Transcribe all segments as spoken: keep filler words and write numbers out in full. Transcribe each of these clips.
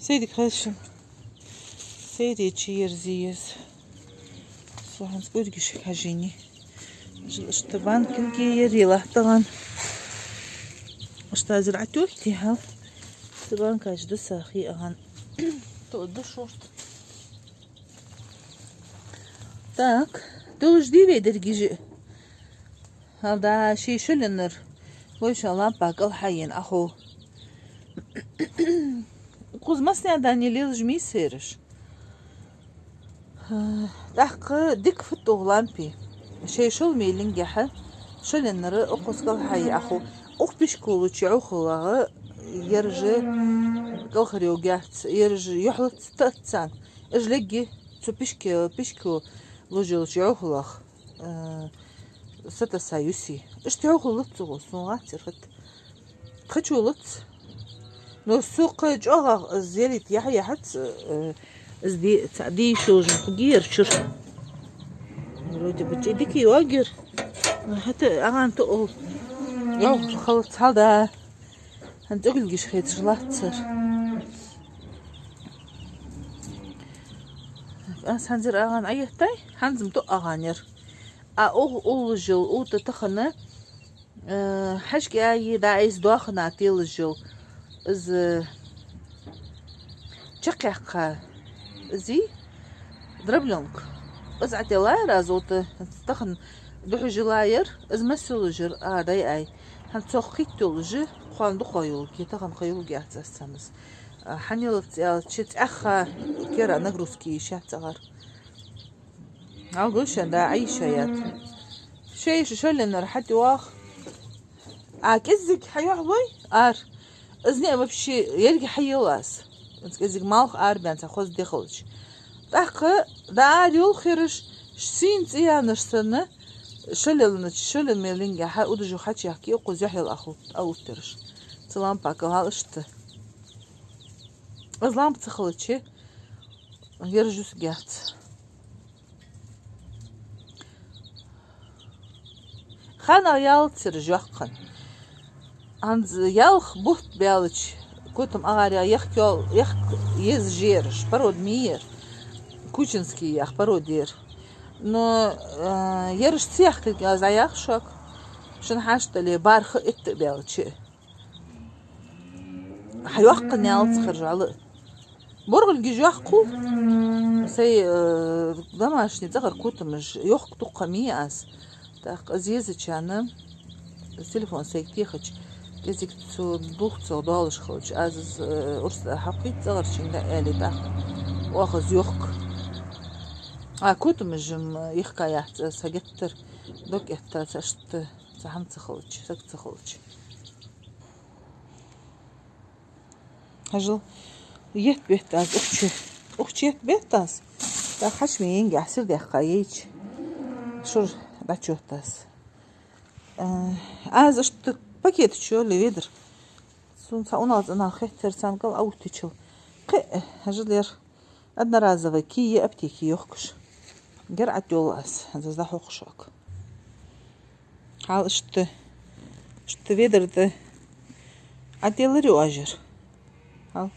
Сайре хьажал. Сайре чу ерзаеш. Со хӀанз ургаш хьажийна. Жил иштта банкилге ер латтагӀан. Иштта зира Ӏатохти хьал. Цу банкаш дусахи агӀан. То да шорт. Так, долаш дий вай деррига? Хьал да, ший шоайла еннар. Вай шоай лампа кӀал хьаена Ӏахов. Укхаза массане а дани лелаш мийсераш. ТӀаккха дика футтугӀ лампи. Шоай шоайла меллингехьа, шоайла еннар укхаза кӀал хьае Ӏахов. Укх пишка луча йӀовхалах ераш кӀалхарйоагӀаргьяц, ераш юхьлаца тӀатцан. Уж легги цу пишка, пишка луш йолча йӀовхалах, э, сатасса юси. Иштта йӀовхал лац цу гӀо, сона гӀаццар хӀаьта. Тха чу лац. Но сукха чӀоагӀа из ялийта яхь-, яхьац, э, из ди-, ца-, дийшалжин хӀугер чура. Вроде бы чӀи дика йоагӀар. ХӀаьта агӀан тоъал. Йо, халац хьал да. ХӀанз цӀогалгаш хеташ латтар. Аз хӀанзара агӀан Ӏоеттай, хӀанз-м тоъ агӀан яр. А угӀ уллаш йола ута тахан, э, хьажкӀа яйи, дӀа айса доахан телаш йола. Из чакхъяьккха. Из дробленка. Из Ӏотиллаяр аз ута, тахан духьажиллаяр, из масса йолаш яр, а, дай ай. ХӀанз цох кхийтта йолаш, кхоана дукха йолга, тахан кхы йолга яц аз царна из. А, хьанилац аьлча, цӀаьхха кера нагрузка йиш яц цӀагӀара. Алгошан да, Ӏайша яц. Шоай шоайла еннар хьатӀайоах. А кӀеззига хьайоахалой ара. Из ниӀ вообще еррига хьайийлла аз. Из кӀеззига малх арабаьнна цхьа хоза ди хилча. ТӀаккха дӀа ара йолхараш, сийна цӀи яннаш санна, шоайла еннача, шоайла меллингехьа удаш хьачуяхкий, укхаза юхьлел Ӏахов, Ӏоуттараш. Цу лампа кӀал хьал иштта. Из лампа ца хилча, ераш юсаргьяц. Ханал яллалца ераш йоаккхаш. ХӀанз ялх бутт баьлча, котам агӀарах яхка йол-, яхка еза ераш, порода ма йий ер. Кучинский яха порода я ер. Но, э, ераш ца яхкарга аз дӀаях шуга. Шун хьаштале бархӀ-итт баьлча. Хьайоаккхаш яллалца хержа Ӏала. БоргӀилгаш йоаккхаш. Сай, э, домашний цӀагӀара котамаш йохка тукха ма йий аз. ТӀаккха из езачарна телефон сайга техача, кӀезига цу дулхцох доалаш хилча, аз из, э, урс тӀа хьакхийтта цӀагӀарчунга аьле тӀаккха. Оаха из йохка. А котамаш-м йихка яц аз, сагеттар дог этта цхьа иштта, цхьа хӀама ца хилча, саг ца хилча. Хьажал, етт бетт аз укх чу. Укх чу етт бетт аз. ТӀаккха хьачу ма йинге, сир даьккха яйча. Шура дӀачуетт аз. Э, аз иштта пакета чу йолле ведар. Сона цхьа унал-цӀунал хеттар царна кӀал Ӏоуттачул. Кхы, хьажал, ер одноразовый кий я аптеке йохкаш. Ер Ӏотилла аз, хӀанз аз дӀахьокх шуга. Хьал иштта, иштта ведар тӀа Ӏотиллар оаш ер. Хьал.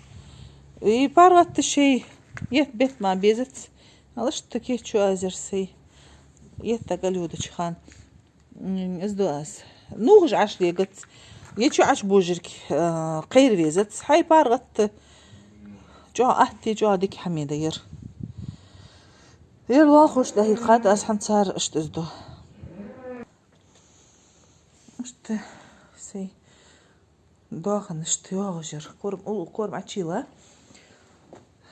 И паргӀата шоай етт бетт ма безац. Хьал иштта кийчо аз ер сай. Етта кӀал йодача хана. М, из ду аз. НогӀаш Ӏаш легац. Е чу Ӏаш божарг, э, кхера везац. Хьай паргӀата чӀоагӀа атта, чӀоагӀа дика хӀама да ер. Ер лоалахошта дӀахьийхад аз хӀанз цар, иштта из ду. Иштта сай доахан иштта йоагӀаш яр. Корм, у-, корм Ӏочуйилла.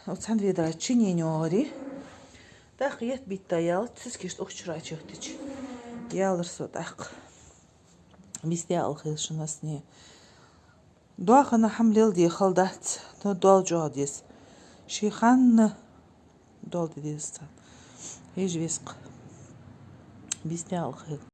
Оцу цхьан ведра чинен йоагӀар. ТӀаккха етт бетта яллалца сискаш укх чура Ӏочуеттача. Ялар со тӀаккха. Бийса декъала хийла шун массане. Доахан хӀама леладе хала дац, но доал чӀоагӀа деза. Ший ханна доал де деза царна. Хьежа веза-кх. Бийса декъала хийла.